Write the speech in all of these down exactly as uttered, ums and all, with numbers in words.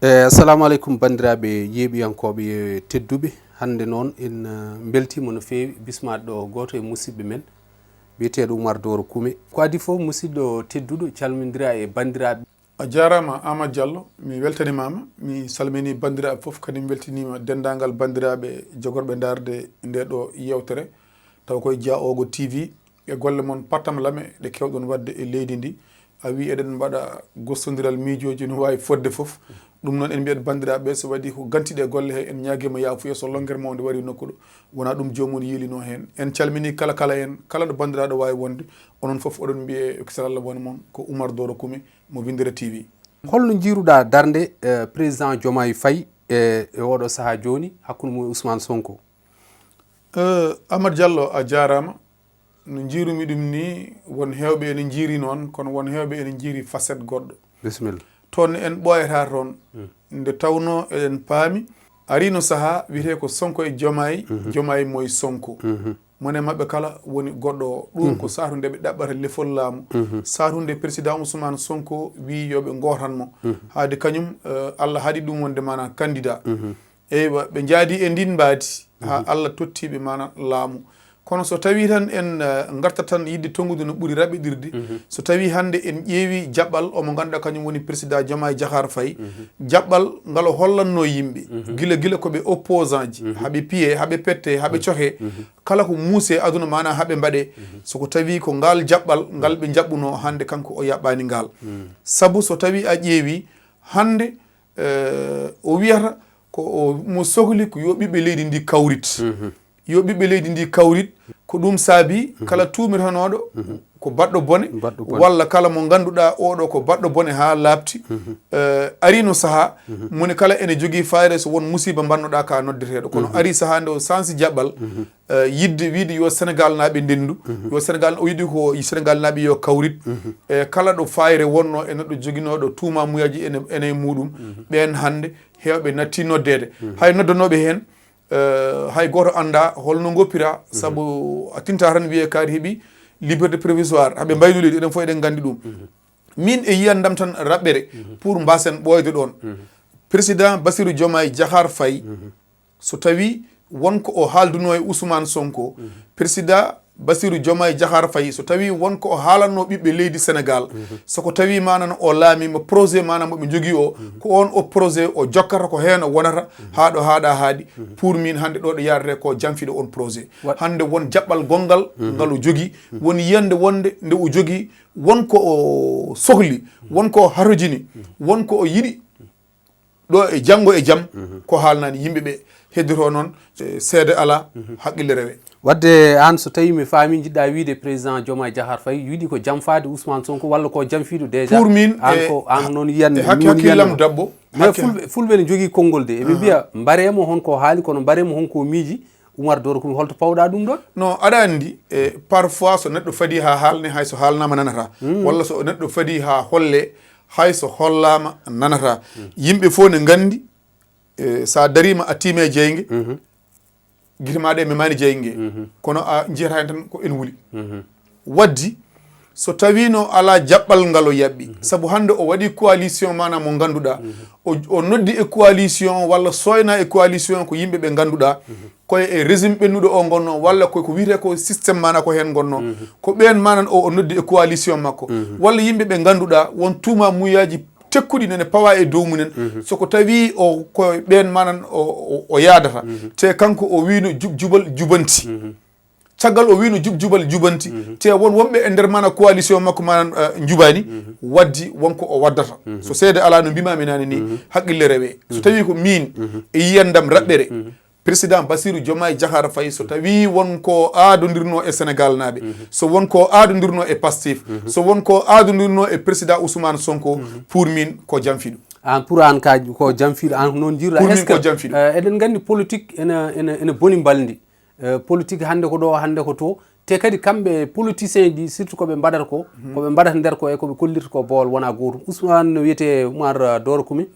Eh, assalamu aleykum, banndiraaɓe yeeɓiyankooɓe tedduɓe. Hannde noon, en eh, mbeltiima no feewi bismaade ɗo gooto e musidɓe men, biyeteeɗo Umar Dooro Kume. Ko adii fof, musidɗo tedduɗo, calmindira e banndiraaɓe. A jaaraama, Aamadu Jallo. Mi weltanimaama. Mi salminii banndiraaɓe fof, kadi mi weltiniima denndaangal banndiraaɓe jogorɓe ndaarde ndee ɗo yeewtere, taw koye Dia Ogo T V, e golle mon pattam lame ɗe keewɗon waɗde e leydi ndi. A wii eɗen mbaɗa gostondiral miijooji no waawi fodde fof. Ɗum noon en mbiyat banndiraaɓe, so waɗi ko gantiiɗe golle he, en ñaagiima yaafuya so lonngere mawnde warii nokku ɗo, wonaa ɗum joomum yiilinoo heen. En calminii kala kala en, kala ɗo banndiraaɗo waawi wonde, onon fof oɗon mbiyee, ko sera Allah woni mon, ko Umar Dooro Kume mo Winndere T V. Holno njiiruɗaa darnde eh, président Diomaye Faye e e oɗo sahaa jooni hakkunde mum e Ousmane Sonko? Eh, Aamadu Jallo, a jaaraama. No njiirumi ɗum ni, won heewɓe ene njiiri noon, kono won heewɓe ene njiiri facette goɗɗo. Bisimilla. Toon en ɓooyataa toon. Nde tawnoo eɗen paami, ariino sahaa wiyetee ko Sonko e Diomaye, Diomaye moye Sonko. Mone maɓɓe kala woni goɗɗo o. Ɗum ko saatu nde ɓe ɗaɓɓata lefol laamu. Saatu nde président Ousmane Sonko wii yo ɓe ngootan mo. Haade kañum, eh, Allah haɗi ɗum wonde maanaam candidat. Eywa, ɓe njaadi e ndin mbaadi haa Allah totti ɓe maanaam laamu. Kono so tawii tan en eh, ngartat tan yiɗde tonngude no ɓuri raɓɓiɗirde, so tawii hannde en ƴeewi jaɓɓal omo ngannduɗaa kañum woni président Diomaye Diakhar Faye, jaɓɓal ngal o hollanno yimɓe, gila gila ko ɓe opposant ji, haɓe piye, haɓe pette, haɓe cohe, kala ko muuse aduna maanaam haɓe mbaɗe, so ko tawii ko ngal jaɓɓal ngal ɓe njaɓɓuno, hannde kanko o yaɓɓaani ngal. Sabu so tawii a ƴeewi hannde eh, o wiyata ko o- mo sohli ko yo ɓiɓɓe leydi ndi kawrit. Yo ɓiɓɓe leydi ndi kawrit, ko ɗum saabi kala tuumirtanooɗo ko baɗɗo bone, Baɗɗo bone. Walla kala mo ngannduɗaa oɗo ko baɗɗo bone haa laaɓti, eh, ariino sahaa, moni kala ene jogii fayre so won musiba mbannoɗaa ka noddeteeɗo. Kono ari sahaa nde o sansi jaɓɓal, eh, yiɗde wiide yo Senegal naaɓe ndendu, yo Senegal, o yiɗi ko Senegal naaɓe yo kawrit. E kala ɗo fayre wonno e neɗɗo joginooɗo tuuma muyaji ene ene e muɗum, ɓeen hannde heewɓe natti noddeede. Hay noddanooɓe heen, eh, hay gooto annda holno ngoppira, sabu a tinta tan wiye kaari heɓi liberté provisoire, haɓe mbaylu leydi, eɗen fof eɗen nganndi ɗum. Min e yiyandam tan raɓɓere pour mbasen ɓooyde ɗoon. Président Bassirou Diomaye Diakhar Faye, so tawi won ko o haalduno e Ousmane Sonko, président Bassirou Diomaye Diakhar Faye, so tawi won ko o haalanno ɓiɓɓe leydi Senegal, so ko tawi manan o laamima projet manan mo ɓe jogii o, ko on o projet o jokkata, ko heen o wonata haa ɗo haaɗa haaɗi. Pour min hannde ɗo ɗo yaarete ko jamfiɗo on projet. Wa- Hannde won jaɓɓal gonngal ngal o jogii, won yiyande wonde nde o jogii, won ko o sohli, won ko o hatojini, won ko o yiɗi ɗo e janngo e jam, ko haalnani yimɓe ɓe. Heddotoo noon, eh, seede alaa, haqqille rewe. Wadde aan, so tawii mi faami, njiɗɗaa wiyde président Diomaye Diakhar Faye yiɗi ko jamfaade Ousmane Sonko walla ko jamfiiɗo déjà? Pour min, aan e- ko aan noon yiyande, e hakke hakkillam dabbo. Mais hakke- fulɓe fulɓe ne njogii konngol de, eɓe mbiya mbareemo hon ko haali, kono mbareemo hon ko miiji. Umar Dooro Kume, holto pawɗaa ɗum ɗon? Non, aɗa anndi, e parfois so neɗɗo fadi haa haalne, hay so haalnaama nanata, walla so neɗɗo fadi haa holle, hay so hollaama nanata. Yimɓe fof ne nganndi, e so a dariima a tiime jeynge, gite ma ɗe memaani jeynge, kono a njiyata heen tan ko ene wuli. Waddi, so tawiino alaa jaɓɓal ngal o yaɓɓi, sabu hannde o waɗi coalition maanaam mo ngannduɗaa, o o noddi e coalition walla soyna e coalition ko yimɓe ɓe ngannduɗaa, koye e régime ɓennuɗo o ngonno, walla ko ko wiyetee ko système maanaam ko heen ngonno, ko ɓeen maanaam o o noddi e coalition makko, walla yimɓe ɓe ngannduɗaa won tuuma muyaaji tekkuɗi nene pawa e dow mumen, so ko tawi o ko ɓeen manan o, o, o yaadata, te kanko o wiino jub jubal jubanti. Caggal o wiino jub jubal jubanti, te won wonɓe e nder mana coalition makko manan eh, njubani, waddi wonko o waddata. So seede alaa no mbimami nane ni, haqqille rewe. So tawi ko min e yiyandam raɓɓere, président Bassirou Diomaye Diakhar Faye, so tawi won ko aadondirno e Sénégal naaɓe, so won ko aadondirno e Pastef, so won ko aadondirno e président Ousmane Sonko, pour min ko jamfiɗo. An, pour an ka ko jamfiɗo, an noon jiiruɗa? Pour min ko jamfiɗo. Eh, eɗen nganndi politique ene ene ene boni mbalndi. Eh, politique hannde ko ɗo, hannde ko to. Te kadi kamɓe politicien ji, surtout ko ɓe mbaɗata ko, ko ɓe mbaɗata nder ko e ko ɓe kollirta ko bool wona gootum. Ousmane no wiyetee Oumar eh, Doro Kumi.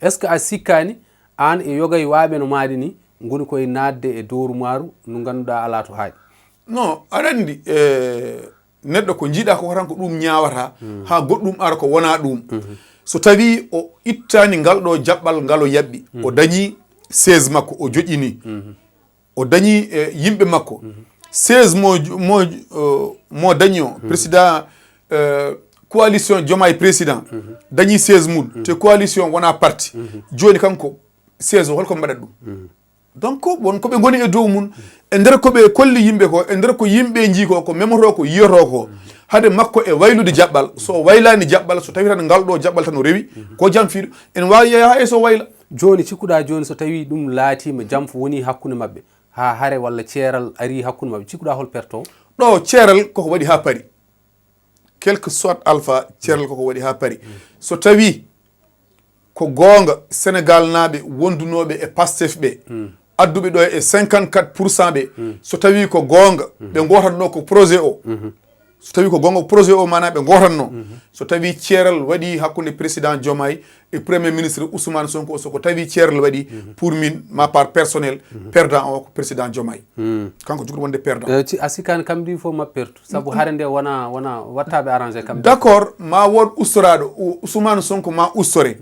Est-ce que a sikkaani aan e yogay waaɓe no maaɗi ni ngoni koye naatde e dowru maaru ndu ngannduɗaa alaa to haaɗi? Non, aɗa anndi, eh, neɗɗo ko njiɗa ko tan ko ɗum ñaawata, haa goɗɗum ara ko wona ɗum. So tawii o ittaani ngal ɗoo jaɓɓal ngal o yaɓɓi, o dañii seize makko, o joƴƴinii, o dañii, eh, yimɓe makko. Seize mo, mo, eh, mo dañi o, président, eh, coalition Diomaye président, dañii seize mum, te coalition wonaa parti. Jooni kanko, seize o, hol ko mbaɗat ɗum? Donc, won ko ɓe ngoni e dow mum, e nder ko ɓe kolli yimɓe ko, e nder ko yimɓe njii ko, ko memotoo ko, yiyotoo ko, hade makko e waylude jaɓɓal. So o waylaani jaɓɓal, so tawii tan ngal ɗoo jaɓɓal tan o rewi, ko janfiiɗo, ene waawi yaha hay so wayla. Jooni, cikkuɗaa jooni, so tawii ɗum laatiima, janfu wonii hakkunde maɓɓe, haa hare walla ceeral arii hakkunde maɓɓe, cikkuɗaa hol pertoo? Ɗo ceeral koko waɗi haa pari. Quelque soit Alpha, ceeral koko waɗi haa pari. So tawii ko goonga, Senegaalnaaɓe wondunooɓe e Pastef ɓe, adduɓe ɗo e cinquante-quatre pour cent ɓe, so tawii ko goonga, ɓe ngootatnoo ko projet o. So tawii ko goonga ko projet o, maanaa ɓe ngootatnoo. So tawii ceeral waɗii hakkunde président Diomaye e premier ministre Ousmane Sonko, so ko tawii ceeral waɗii, pour min, ma part personnel, perdant o ko président Diomaye. Kanko jogori wonde perdant. Eh, ci-, a sikkaani kam ɗi fof ma pertu. Sabu hare nde wona, wona wattaaɓe arrangé kam. D'accord, ma wood ustoraaɗo, U-, Ousmane Sonko ma ustore.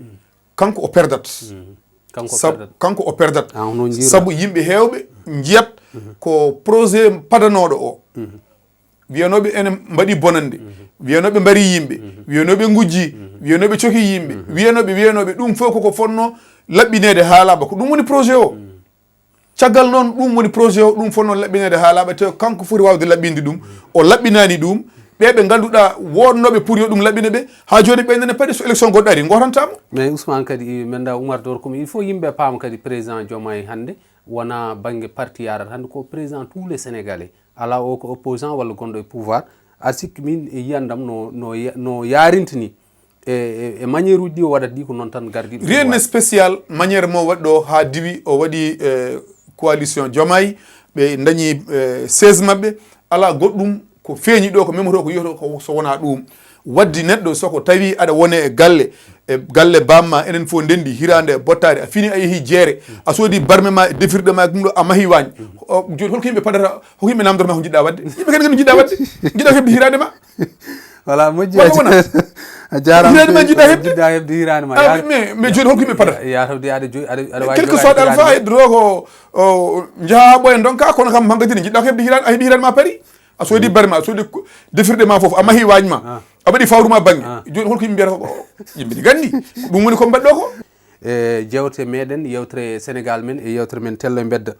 Kanko o perdat. Kanko o Sab-, perdat. Kanko o perdat. Ah, hono njiiruɗaa? Sabu yimɓe heewɓe njiyat ko projet padanooɗo o. Wiyanooɓe ene mbaɗi bonannde. Wiyanooɓe mbari yimɓe. Wiyanooɓe ngujji. Wiyanooɓe coki yimɓe. Wiyanooɓe, wiyanooɓe. Ɗum fof koko fotnoo laɓɓineede haa laaɓa. Ko ɗum woni projet o. Caggal noon, ɗum woni projet o, ɗum fotnoo laɓɓineede haa laaɓa, te kanko foti waawde laɓɓinde ɗum. O laɓɓinaani ɗum. Ɓe ɓe ngannduɗaa woodnooɓe pour yo ɗum laɓɓine ɓe, haa jooni ɓe nene paɗi, so élection goɗɗo ari, ngootantaa mo. Mais Ousmane kadi, i-, men da Oumar Dor Koum, il faut yimɓe paama kadi président Diomaye hannde wona bannge parti yarata. Hannde ko président tous les Sénégalais. Alaa o ko opposant walla gonɗo e pouvoir. A sikki min e yiyandam no, no ya-, no yarinta ni. E, e, e manière uji ɗi o waɗata ɗi ko noon tan gardi ɗum. Rien n'est spécial, manière mo waɗi ɗo haa diwi, o waɗi, eh, coalition Diomaye, ɓe dañi, eh, seize maɓɓe. Alaa goɗɗum ko feeñi ɗo, ko memoto ko yiyoto ko so wonaa ɗum. Waddi neɗɗo so ko tawi aɗa wone e galle, e galle bamma, enen fof ndendi, hiraande e bottaari, a fini a yehi jeere, a soodi barme ma e defirɗe ma e ɗum ɗo, a mahi waañ. O, jooni holko yimɓe padata, holko yimɓe namdorma ko njiɗɗa waɗde? Yimɓe kadi ko njiɗɗa waɗde? Njiɗɗa heɓde hiraande ma? Voilà, moƴƴi. Walla wona? A jaaraama. Hiraande ma njiɗɗa heɓde? Njiɗɗa heɓde hiraande ma. Ah, mais, mais jooni holko yimɓe padata? Ya-, yatawde aɗa jo-, aɗa, aɗa waawi Quelque soit alpha heddotoo ko, o, njaha ɓooya ndonka, kono kam hankadi ne njiɗɗa ko heɓde hiraande, a heɓi hiraande ma pari. A soodi barme ma, a soodi ko-, defirɗe ma fof, a mahi waañ ma. Ah. A waɗi fawru ma bannge. Ah. Jooni holko yimɓe mbiyata ko, o, yimɓe ne nganndi. Ko ɗum woni ko mbaɗɗo ko. E jeewte meɗen, yewtere Sénégal men, e yewtere men Tello e Mbedda.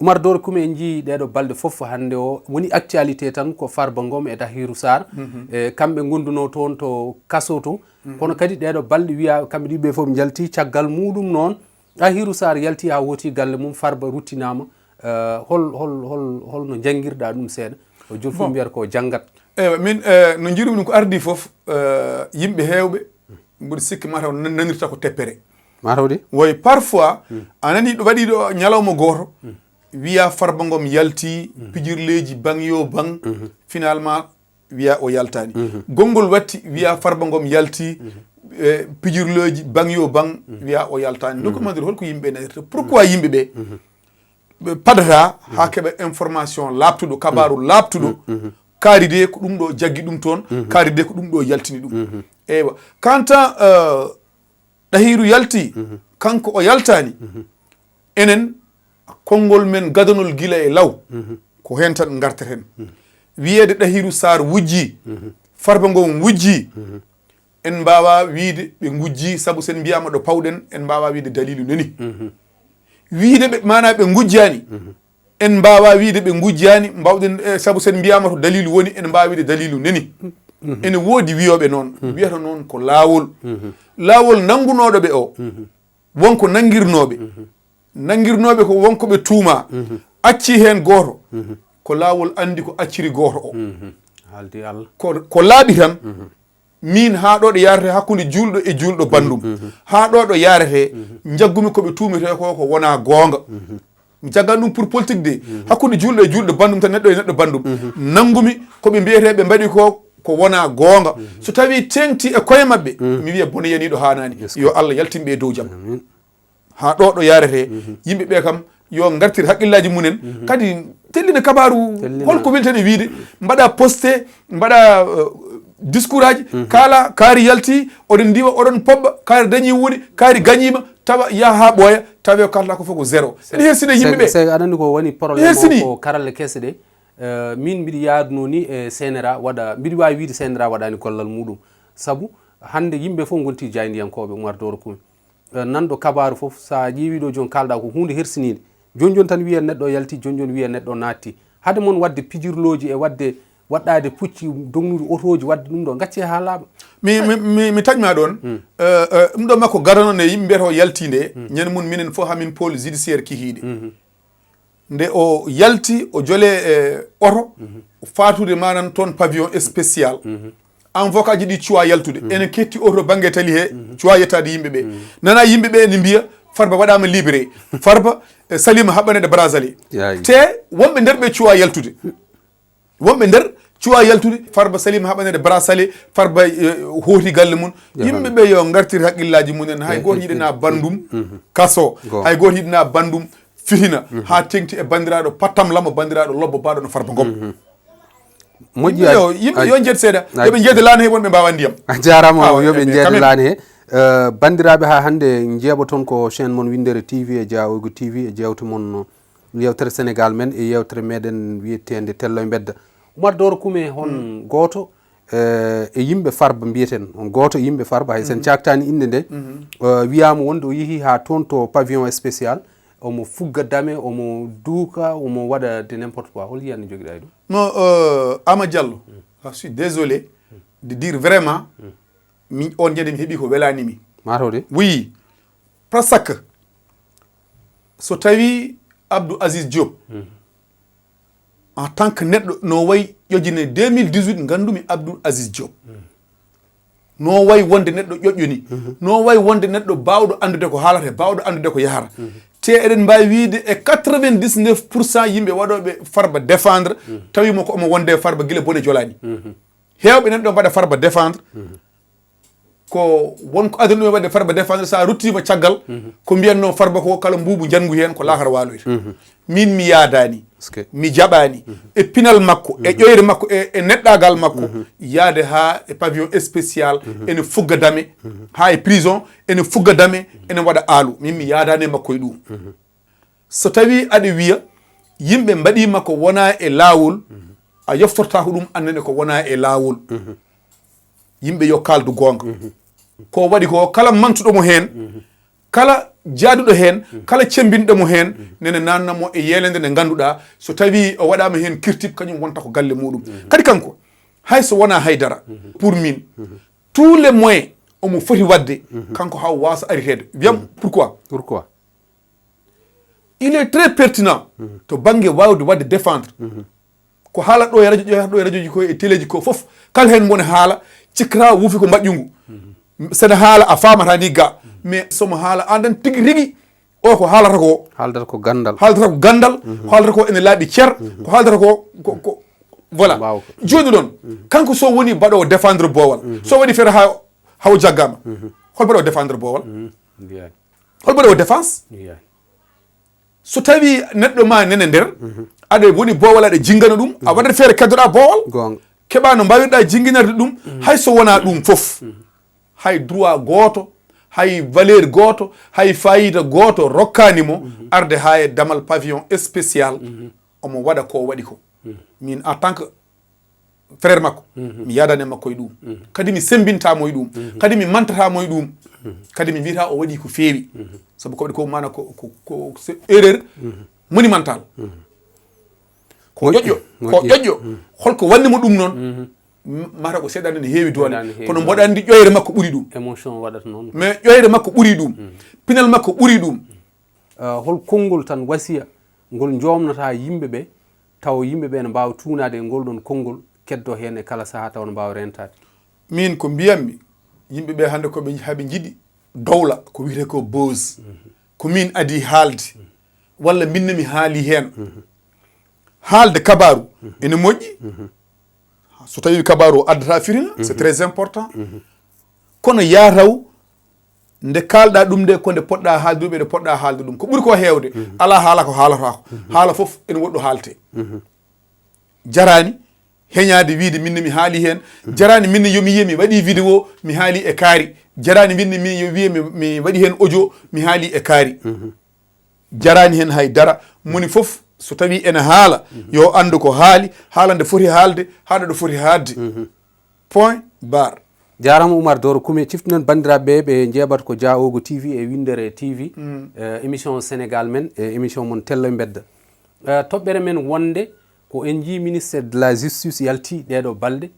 Oumar Dor Koum, en njii ɗeɗo balɗe fof hannde o, woni actualité tan ko Farba Ngom e Tahirou Sarr. Mhm. E kamɓe ngonduno toon to kaso to. Mhm. Kono kadi ɗeɗo balɗe wiya kamɓe ɗiɓe fof njalti, caggal muɗum noon, Tahirou Sarr yalti haa woti galle mum, Farba ruttinaama. Eh, hol, hol, hol, holno njanngirɗa ɗum seeɗa? O joni fof Bon. mbiyata ko janngat. Eywa, min, eh, no njiɗumi ɗum ko ardi fof, eh, yimɓe heewɓe mboɗo sikki mataw nan-, nanirta ko teppere. Mataw de? Woy, parfois, a nani ɗo waɗi ɗo ñalawma gooto, wiya Farba Ngom yalti, pijirleeji bang yo bang, finalement, wiya o yaltaani. Gonngol watti, wiya Farba Ngom yalti, eh, pijirleeji bang yo bang, wiya o yaltaani. Donc, mandir holko yimɓe nanirta? Pourquoi yimɓe ɓe, ɓe padata haa keɓa information laaɓtuɗo, kabaaru laaɓtuɗo, kaari de ko ɗum ɗo jaggi ɗum toon, kaari de ko ɗum ɗo yaltini ɗum. Eywa. Quant à, euh, Ɗahiiru yalti, kanko o yaltaani. Enen, konngol men gadanol gila e law, ko heen tan ngarteten. Wiyeede Ɗahiiru Saar wujjii, Farba Ngom wujjii, en mbaawaa wiyde ɓe ngujjii, sabu so en mbiyaama ɗo pawɗen, en mbaawaa wiyde daliilu nani. Wiyde ɓe, maanaa ɓe ngujjaani, en mbaawaa wiyde ɓe ngujjaani, mbaawɗen, eh, sabu so en mbiyaama to daliilu woni, en mbaawaa wiyde daliilu nani. Ene woodi wiyooɓe noon, wiyata noon ko laawol. Laawol nanngunooɗo ɓe o, won ko nanngirnooɓe. Nanngirnooɓe ko won ko ɓe tuumaa, accii heen gooto, ko laawol anndi ko acciri gooto o. Haaldi Allah. Ko, ko laaɓi tan, miin haa ɗo ɗo yaarete hakkunde juulɗo e juulɗo banndum. Haa ɗo ɗo yaarete, njaggumi ko ɓe tuumetee ko, ko wonaa goonga. Mi jaggan ɗum pour politique de. Hakkunde juulɗo e juulɗo banndum tan, neɗɗo e neɗɗo banndum. Nanngumi ko ɓe mbiyetee ɓe mbaɗi ko, ko wonaa goonga. So tawii teeŋti e koye maɓɓe, mi wiya bone yaniiɗo haanaani. Yo Allah yaltin ɓe e dow jam. Haa ɗo ɗo yaarete, yimɓe ɓe kam, yo ngartir haqqillaaji mumen. Kadi tellina kabaaru, holko weltani wiyde, mbaɗa posté, mbaɗa, euh, Discours aji, kaala, kaari yalti, oɗon ndiwa, oɗon poɓɓa, kaari dañi wuuɗi, kaari gañiima, tawa yaha haa ɓooya, tawa o kalata ko fof ko zéro. Ene hersini yimɓe ɓe. Sey aɗa anndi ko woni problème o ko karalle kese ɗe. Eh, min mbiɗa yaadunoo ni e C N R A waɗa, mbiɗa waawi wiyde C N R A waɗaani gollal muɗum. Sabu hannde yimɓe fof ngonti jaayndiyankooɓe Umar Doro Kume. Eh, nanɗo kabaaru fof, so a ƴeewi ɗo jooni kaalɗa ko huunde hersiniinde. Jooni jooni tan wiya neɗɗo yalti, jooni jooni wiya neɗɗo naatti. Hade mon waɗde pijirlooji e waɗde waɗɗaade pucci, dognude otooji, waɗde ɗum ɗo, gaccee haa laaɓa. Mi, mi, mi, mi taƴ ma ɗoon. Eh, eh, ɗum ɗo makko gadano nde yimɓe mbiyata o yalti nde, ñande mum minen fof hamin pôle judiciaire kihiiɗe. Nde o yalti, o jole e oto, faatude manan toon pavillon spécial. Avocat ji ɗi cuwa yaltude. Ene ketti oto bannge tali he, cuwa yettaade yimɓe ɓe. Nana yimɓe ɓe ene mbiya, Farba waɗaama libéré. Farba, eh, saliima haɓaneede Brazzaville. Te wonɓe nder ɓe cuwa yaltude. Wonɓe nder cuwa yaltude, Farba saliima haɓaneede Brazzaville, Farba, eh, hooti galle mum. Yimɓe ɓe yo ngartir haqqillaaji mum en, hay gooto yiɗana banndum kaso, hay gooto yiɗana banndum fitina, haa teŋti e banndiraaɗo pattam lamo, banndiraaɗo lobbo baaɗo no Farba Ngom. Moƴƴi. Yimɓe yo, yimɓe yo njeed seeɗa, yo ɓe njeede laana he wonɓe mbaawa ndiyam. A jaaraama, yo ɓe njeede laana he. Eh, banndiraaɓe, haa hannde njeeɓoton ko chaîne mon winndere T V e Dia Oigo T V e jeewte mon no yewtere Sénégal men e yewtere meɗen wiyeteende Tello e Mbedda. Umar Doro Kume, hon gooto, eh, e yimɓe Farba mbiyeten, on gooto e yimɓe Farba, hay sen caaktaani innde nde, eh, wiyaama wonde o yehi haa toon to pavillon spécial, omo fugga dame, omo duuka, omo waɗa de n'importe quoi. Hol yiyan jogiɗa e ɗum? Non, euh, Ama Diallo, je suis désolé de dire vraiment, mi, on ñande mi heɓi ko welani mi. Mataw de. Oui, parce que so tawi Abdou Aziz Diop, en tant que neɗɗo no wayi ƴojine deux mille dix-huit, nganndumi Abdoul Aziz Diop. No wayi wonde neɗɗo ƴoƴƴo ni. No wayi wonde neɗɗo baawɗo anndude ko haalata, baawɗo anndude ko yahata. Te eɗen mbaawi wiyde e quatre-vingt-dix-neuf pour cent yimɓe waɗooɓe Farba défendre, tawi mo ko omo wonde Farba gila bone jolaani. Heewɓe nan ɗo mbaɗa Farba défendre. Ko won ko aduna ɗum e waɗde Farba défendre, so a ruttiima caggal, ko mbiyatnoo Farba ko kala mbuubu njanngu heen ko laakara waaloyta. Min mi yaadaani, mi jaɓaani, e pinal makko, e ƴoyre makko, e, e neɗɗaagal makko, yaade haa e pavillon spécial, ene fugga dame, haa e prison, ene fugga dame, ene waɗa aalu. Min mi yaadaani e makko e ɗum. So tawii aɗa wiya yimɓe mbaɗiima ko wonaa e laawol, a yoftortaako ɗum, annene ko wonaa e laawol. Yimɓe yo kaaldu goonga. Ko waɗi ko, kala mantuɗo mo heen, kala jaaduɗo heen, kala cembinɗo mo heen, nene naatna mo e yeelende nde ngannduɗaa, so tawii o waɗaama heen kirtib, kañum wonta ko galle muuɗum. Kadi kanko, hay so wonaa hay dara, pour min, tous les moyens omo foti waɗde, kanko haa o waasa ariteede. Wiyam, pourquoi? Pourquoi? Il est très pertinent to bannge waawde waɗde défendre. Ko haalat ɗo e radio, ƴeewata ɗo e radioji ko e téléji ko fof, kala heen mone haala, cikkata wuufi ko mbaƴƴungu. Saɗa haala a faamata ni ga. Mais somo haala, andan tigi rigi o ko haalata ko. Haaldata ko ganndal. Haaldata ko ganndal, ko haalata ko ene laaɓi cer, ko haalata ko, ko, ko, voilà. Jooni ɗoon, kanko so woni mbaɗoowo défendre boowal, so waɗi feere haa, haa o jaggaama, hol mbaɗoowo défendre boowal? Hol mbaɗoowo défense? So tawii neɗɗo ma nene nder, aɗa woni boowal, aɗa jinngana ɗum, a waɗat feere keddoɗaa boowal, keɓa no mbaawirɗaa jinnginarde ɗum, hay so wonaa ɗum fof, hay droit gooto, hay valeur gooto, hay faayiida gooto rokkaani mo arde haa e damal pavillon spécial, omo waɗa ko o waɗi ko. Min, en tant que frère makko, mi yaadani e makko e ɗum. Kadi mi semmbinta mo e ɗum. Kadi mi mantata mo e ɗum. Kadi mi wiyata o waɗi ko feewi. Sabu ko waɗi ko maana ko, ko, ko c'est erreur monumentale. Ko ƴoƴƴo, ko ƴoƴƴo. Holko wanni mo ɗum noon? M-, mata ko seeɗa ne heewi doole. Seeɗa ne heewi doole. Kono mboɗo anndi ƴoyre makko ɓuri ɗum. Émotion waɗata noon. Mais ƴoyre makko ɓuri ɗum. Pinal makko ɓuri ɗum. Ah, hol konngol tan wasiya ngol joomnata yimɓe ɓe, tawa yimɓe ɓe ne mbaawa tuugnaade e ngol ɗoon konngol, keddo heen e kala sahaa tawa ne mbaawa reentaade? Min ko mbiyammi, yimɓe ɓe hannde ko ɓe, haɓe njiɗi dowla, ko wiyetee ko buzz. Ko min adii haalde, walla min ne mi haali heen. Haalde kabaaru ene moƴƴi. So tawii kabaaru o addata fitina, c'est très important. Kono yaa taw nde kaalɗaa ɗum nde, ko nde poɗɗaa haalde ɗum, e nde poɗɗaa haalde ɗum. Ko ɓuri ko heewde, alaa haala ko haalataako. Haala fof ene woɗɗo haalte. Jaraani, heñaade wiide min ne mi haali heen. Jaraani min ne yo mi yiye mi waɗi vidéo mi haali e kaari. Jaraani min ne mi yo wiye mi, mi waɗi heen audio mi haali e kaari. Jaraani heen hay dara. Moni fof so tawii ene haala, yo anndu ko haali, haala nde foti haalde, haɗa ɗo foti haalde. Point barre. Jaaraama Oumar Doro Kume, ciftinon banndiraaɓe ɓe njeeɓata ko Dia Ogo T V e Winndere T V, eh, émission Sénégal men e émission mon Tello e Mbedda. Eh, toɓɓere men wonde ko en njii ministère de la justice yalti ɗeeɗo balɗe,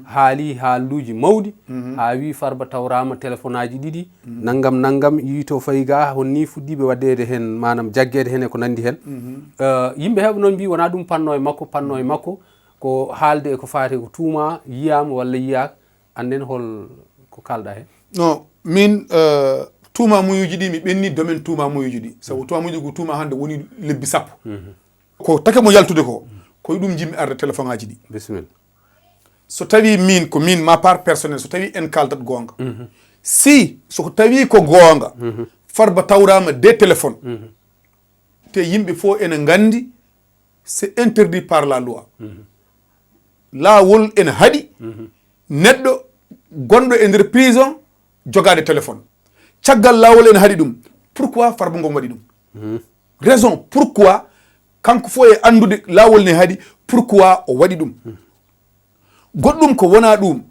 haali haalluuji mawɗi, haa wii Farba tawraama téléphone aji ɗiɗi, nanngam nanngam, yii to fayi ga, hol nii fuɗɗiiɓe waɗeede heen, maanaam jaggeede heen e ko nanndi heen. Eh, yimɓe heewɓe noon mbii wonaa ɗum panno e makko, panno e makko ko haalde e ko faati ko tuuma yiyaama walla yiyaaka. Annden hol ko kaalɗaa heen? Non, min, eh, tuuma muyuuji ɗi mi ɓenni domaine tuuma muyuuji ɗi. Sabu tuuma muyuuji ko tuuma hannde woni lebbi sappo. Ko take mo yaltude ko, ko e ɗum njimmi arde téléphone aji ɗi. Bisimilla. So tawii min, ko min, ma part personnel, so tawii en kaaldat goonga. Si, so ko tawii ko goonga, Farba tawraama des téléphones. Te yimɓe fof ene nganndi, c'est interdit par la loi. Laawol ene haɗi neɗɗo gonɗo e nder prison jogaade téléphone. Caggal laawol ene haɗi ɗum, pourquoi Farba Ngom waɗi ɗum? Raison pourquoi kanko fof e anndude laawol ne haɗi, pourquoi o waɗi ɗum? Goɗɗum ko wonaa ɗum,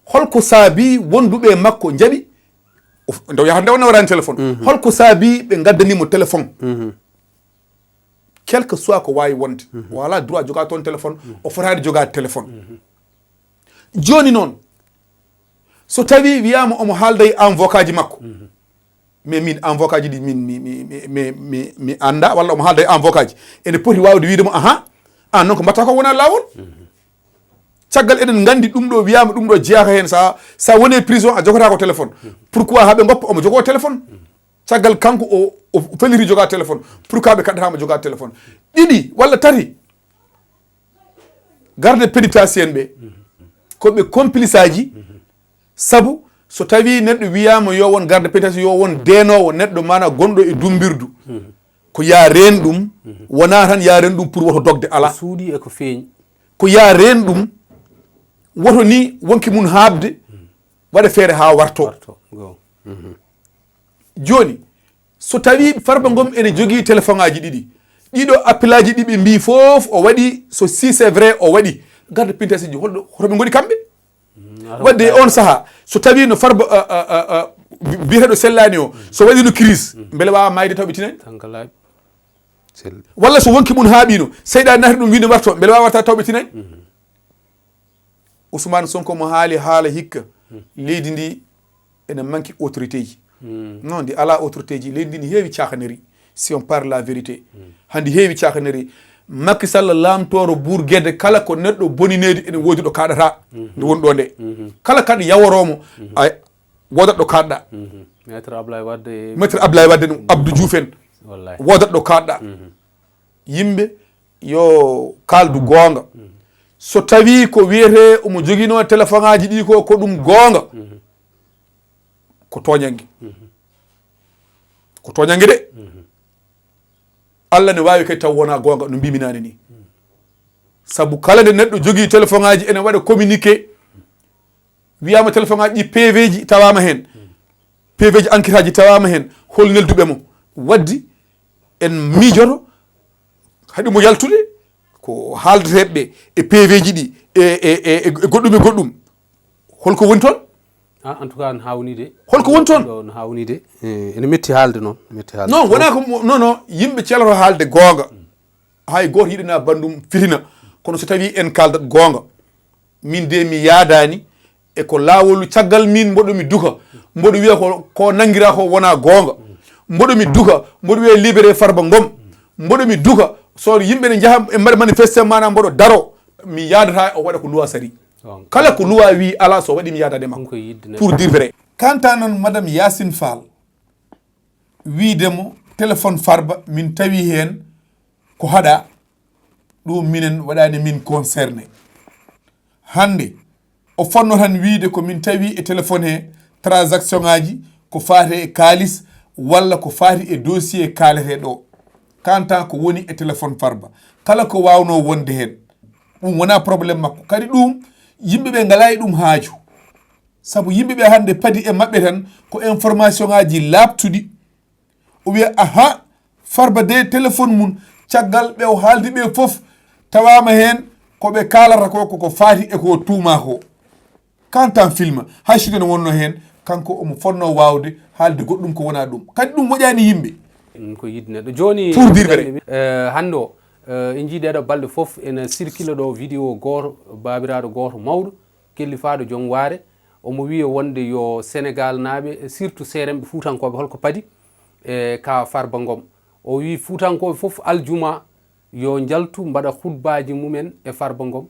holko saabii wonduɓe e makko njaɓi? O f-, nde o yahata nde o nawraani téléphone. Holko saabii ɓe ngaddanii mo téléphone? Quel que soit ko waawi wonde, o alaa droit jogaa toon téléphone, o fotaani jogaade téléphone. Jooni noon, so tawii wiyaama omo haalda e envokaaji makko, mais min envokaaji ɗi min mi, mi, mi, mi, mi, mi annda, walla omo haalda e envokaaji, ene poti waawde wiide mo, aha, aan noon ko mbaɗtaa ko wonaa laawol. Caggal eɗen nganndi ɗum ɗo wiyaama, ɗum ɗo jeyaaka heen, sa, sa woni e prison a jogataa ko téléphone. Pourquoi haa ɓe ngoppa omo jogoo téléphone? Caggal kanko o, o felliti jogaa téléphone, pourquoi ɓe kaddataama jogaa téléphone? Ɗiɗi walla tati, garde pénitentiaire ɓe ko ɓe complice aji. Sabu so tawii neɗɗo wiyaama yo won garde pénitentiaire, yo won deenoowo neɗɗo, maanaa gonɗo e dummbirdu, ko yaa reen ɗum. Wonaa tan yaa reen ɗum pour woto dogde, alaa. Suuɗi e ko feeñi. Ko yaa reen ɗum, woto ni wonki mum haaɓde, waɗa feere haa wartoo. Warto go. Jooni, so tawii Farba Ngom ene jogii téléphone aji ɗiɗi, ɗiɗo appel aji ɗi ɓe mbii fof o waɗi, so si c'est vrai o waɗi, garde pénitentiaire ji holɗo, hoto ɓe ngoni kamɓe? Waɗde e on sahaa, so tawii no Farba, a, a, a, a, bi-, biyeteeɗo sellaani o, so waɗiino crise, mbele waawa maayde taw ɓe tinaani? Tan ko laaɓi. Sell. Walla so wonki mum haaɓiino, seyɗaane naati ɗum wiide warto, mbele waawa warta taw ɓe tinaani? Ousmane Sonko mo haali haala hikka, leydi ndi ene manki autorité ji. Non, ndi alaa autorité ji, leydi ndi ne heewi caaxanerie, si on parle la vérité. Hannde heewi caaxanerie. Macky Sall laamtooro buur Gede, kala ko neɗɗo bonineedi ene woodi ɗo kaaɗata, nde woni ɗo nde. Kala kaɗa yaworoomo, a woodat ɗo kaaɗɗa. Maître Ablaye Wade e Maître Ablaye Wadde, ɗum Abdou Diouf en, Wallahi. Woodat ɗo kaaɗɗa. Yimɓe yo kaaldu goonga. So tawii ko wiyetee omo joginoo téléphone aji ɗi ko, ko ɗum goonga, ko tooñannge. Ko tooñannge de. Allah ne waawi kadi taw wonaa goonga no mbiimi naane nii. Sabu kala nde neɗɗo jogii téléphone aji ene waɗa communiqué, wiyaama téléphone aji ɗi P V ji tawaama heen, P V ji enquête aji tawaama heen, hol nelduɓe mo? Waddi en miijoto haɗi mo yaltude ko haaldeteeɓe ɓe e P V ji ɗi e, e, e, e goɗɗum e goɗɗum. Holko woni toon? Ah, en tout cas, no haawni de. Holko woni toon? Ɗo no haawni de. Eh, ene metti haalde noon. Metti haalde. Non, wonaa ko mo-, non, non, yimɓe celoto haalde goonga. Hay gooto yiɗanaa banndum fitina. Kono so tawii en kaaldat goonga, min de mi yaadaani e ko laawol caggal min mboɗo mi duka. Mboɗo wiya ko, ko nanngiraa ko wonaa goonga. Mboɗo mi duka, mboɗo wiya libéré Farba Ngom. Mboɗo mi duka, so yimɓe ne njaha e mbaɗa manifesté maanaam mboɗo daro, mi yaadataa o waɗa ko luwa sari. Kala ko luwa wii alaa, so waɗi mi yaadaade makko. Pour dire vrai. Quant à noon Madame Yacine Fall, wiide mo téléphone Farba min tawi heen ko haɗa, ɗum minen waɗaani min concerné. Hannde o fonno tan wiide ko min tawi e téléphone he transaction aji ko faati e kaalis walla ko faati e dossier kaalete ɗo. Quant à ko woni e téléphone Farba, kala ko waawnoo wonde heen, Ɗum wonaa problème makko. Kadi ɗum, yimɓe ɓe ngalaa e ɗum haaju. Sabu yimɓe ɓe hannde padi e maɓɓe tan ko information ŋaaji laaɓtuɗi. O wiya, "Aha, Farba de téléphone mum, caggal ɓe o haaldi ɓe fof, tawaama heen ko ɓe kaalata ko, koko faati e ko tuumaa ko." Quant à film, hay si ne wonno heen, kanko omo fotnoo waawde haalde goɗɗum ko wonaa ɗum. Kadi ɗum moƴaani yimɓe. Ɗum ko yiɗde neɗɗo. Jooni, pour dire vrai. Eh, hannde o, eh, en njii ɗeeɗo balɗe fof ene circule ɗo vidéo gooto, baabiraaɗo gooto mawɗo, kellifaaɗo joom waare. Omo wiya wonde yo Senegal naaɓe, surtout seeremɓe fuutankooɓe, holko padi e ka Farba Ngom. O wi fuutankooɓe fof aljuma yo njaltu mbaɗa khutbaaji mumen e Farba Ngom.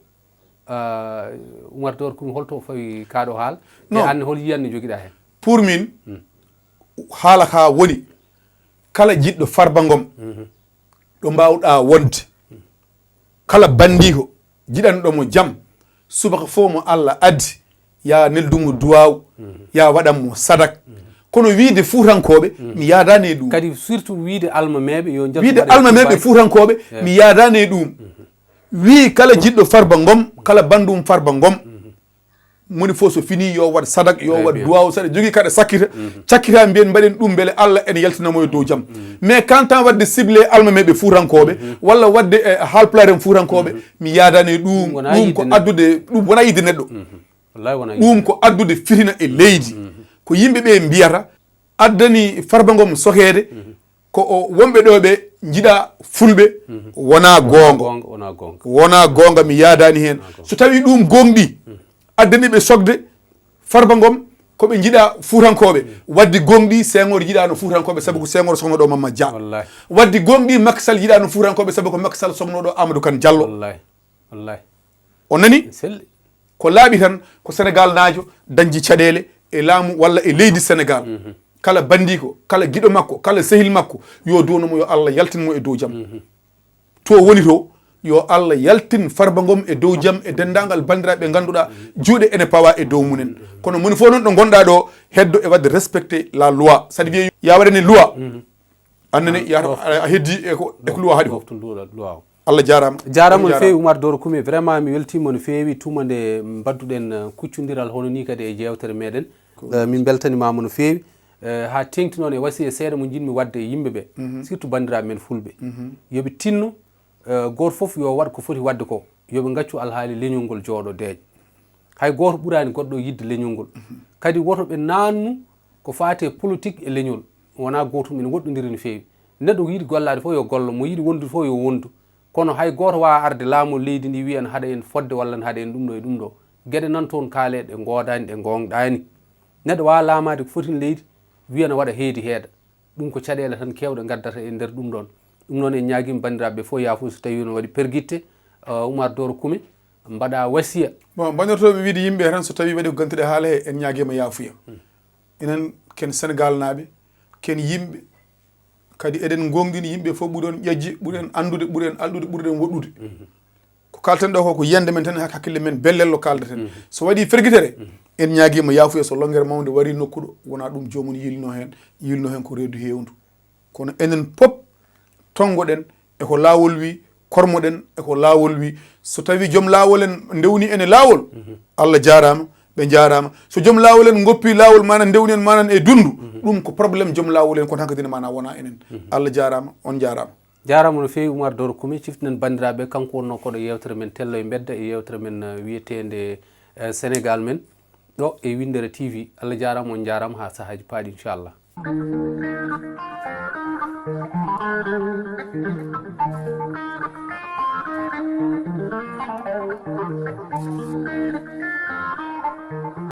Ah, Umar Dor Kumi, holto fawi kaɗo haal? E non. An hol yiyan no jogiɗa hen? Pour min, haala ka woni, kala jiɗɗo Farba Ngom, ɗo mbawɗa wonde, kala bandiiko jiɗanɗo mo jam, subaka fof mo Allah addi, ya neldu mo duwaw, ya waɗan mo sadak. Kono wiide fuutankooɓe, mi yaadani e ɗum. Kadi surtout wiide almameeɓe yo njaltu. Wiide mbaɗe almameeɓe, fuutankooɓe, mi yaadani e ɗum. Wii kala jiɗɗo Farba Ngom, kala bandum Farba Ngom, moni fof so fini yo waɗ sadak, yo waɗ duwaw, saɗa jogii kaɗa sakkita, cakkita mbiyen mbaɗen ɗum mbele Allah ene yaltina mo e dow jam. Mais quant à waɗde ciblé almameeɓe fuutankooɓe, walla waɗde e haalpulaar en fuutankooɓe, mi yaadani e ɗum. Ɗum wonaa ɗum ko yiɗde neɗɗo. Addude, ɗum wonaa yiɗde neɗɗo. Wallahi wonaa yiɗde neɗɗo. Ɗum ko addude fitina e leydi. Ko yimɓe ɓe mbiyata addani Farba Ngom sokeede, ko o wonɓe ɗo ɓe njiɗa fulɓe, wonaa goonga. Goonga, wonaa goonga. Wonaa goonga, mi yaadani heen. Wonaa goonga. So tawi ɗum goonɗi addani ɓe sokde Farba Ngom, ko ɓe njiɗa fuutankooɓe. Waddi goonɗi Senghor yiɗano fuutankooɓe, sabu ko Senghor sokno ɗo Mamma Dia. Wallahi. Waddi goonɗi Macky Sall yiɗano fuutankooɓe, sabu ko Macky Sall sokno ɗo Amadou Kane Diallo. Wallahi. Wallahi. O nani? Selli. Ko laaɓi tan, ko Senegal naajo dañji caɗeele e laamu walla e leydi Senegal. Kala bandiiko, kala giɗo makko, kala sehil makko, yo duwano mo, yo Allah yaltin mo e dow jam. To woni to, yo Allah yaltin Farba Ngom e dow jam e denndaangal banndiraaɓe ɓe ngannduɗaa juuɗe ene pawa e dow mumen. Kono moni fof noon ɗo ngonɗaa ɗo, heddo e waɗde respecter la loi. Saɗa wiyee ya waɗane loi. Annene, ah, ya, ɗo a, a heddi e ko, e ko luwa haɗi ko. Ɗoftu luwa, luwa o. Allah jaaraama. Jaaraama no feewi, Umar Doro Kume. Vraiment, mi weltiima no feewi tuma nde mbadduɗen, eh, kuccondiral hono ni kadi e jeewtere meɗen. Eh, min mbeltanimaama no feewi. Eh, haa teeŋti noon e wasiya seeɗa mo njiɗmi waɗde e yimɓe ɓe. Surtout banndiraaɓe men fulɓe. Yo ɓe tinno, eh, gooto fof yo waɗ ko foti waɗde ko. Yo ɓe ngaccu alhaali leñol ngol jooɗo deeƴa. Hay gooto ɓuraani goɗɗo yiɗde leñol ngol. Kadi woto ɓe naannu ko faati e politique e leñol. Wonaa gootum, ene woɗɗondiri no feewi. Neɗɗo ko yiɗi gollaade fof yo gollo, mo yiɗi wondude fof yo wondu. Kono hay gooto waawaa arde laamol leydi ndi wiya ene haɗa en fodde walla ene haɗa en ɗum ɗo e ɗum ɗo. Geɗe nan toon kaaleeɗe ɗe ngoodaani, ɗe ngoongɗaani. Neɗɗo waawaa laamaade ko foti e leydi, wiya ene waɗa heedi heeda. Ɗum ko caɗeele tan keewɗe ngaddata e nder ɗum ɗoon. Ɗum noon en ñaagiima banndiraaɓe ɓe fof yaafuya so tawii no waɗi pergitte, uh, Umar Doro Kume, mbaɗa wasiya. Bon, banndirtooɓe wiide yimɓe tan so tawii waɗi ko gantuɗe haala he, en ñaagiima yaafuya. Enen ken Senegal naaɓe, ken yimɓe, kadi eɗen ngoongɗini yimɓe fof ɓuri on ƴajje, ɓuri en anndude, ɓuri en alɗude, ɓuri en woɗɗude. Ko kalten ɗo ko, ko yiyande men tan, hak-, hakkille men bellello kaldeten. So waɗi fergitere, en ñaagiima yaafuya so longere mawnde wari nokkuɗo, wona ɗum joomum yiilno heen, yiilno heen ko reedu heewndu. Kono enen pop tonngoɗen e ko laawol wi, kormoɗen e ko laawol wi. So tawi joom laawol en ndewni en e laawol, Allah jaaraama, ɓe njaaraama. So joom laawol en ngoppi laawol manan ndewni en manan e dundu, ɗum ko problème joom laawol en, kono hankadi ne maana wona enen. Allah jaaraama, on njaaraama. Jaaraama no feewi Umar Doro Kume, ciftinen banndiraaɓe, kanko wonnoo koɗo yeewtere men Tello e Mbedda e yeewtere men, eh, wiyeteende, eh, Senegal men, ɗo e Winndere T V. Allah jaaraama, on njaaraama, haa sahaaji paaɗi, inchallah.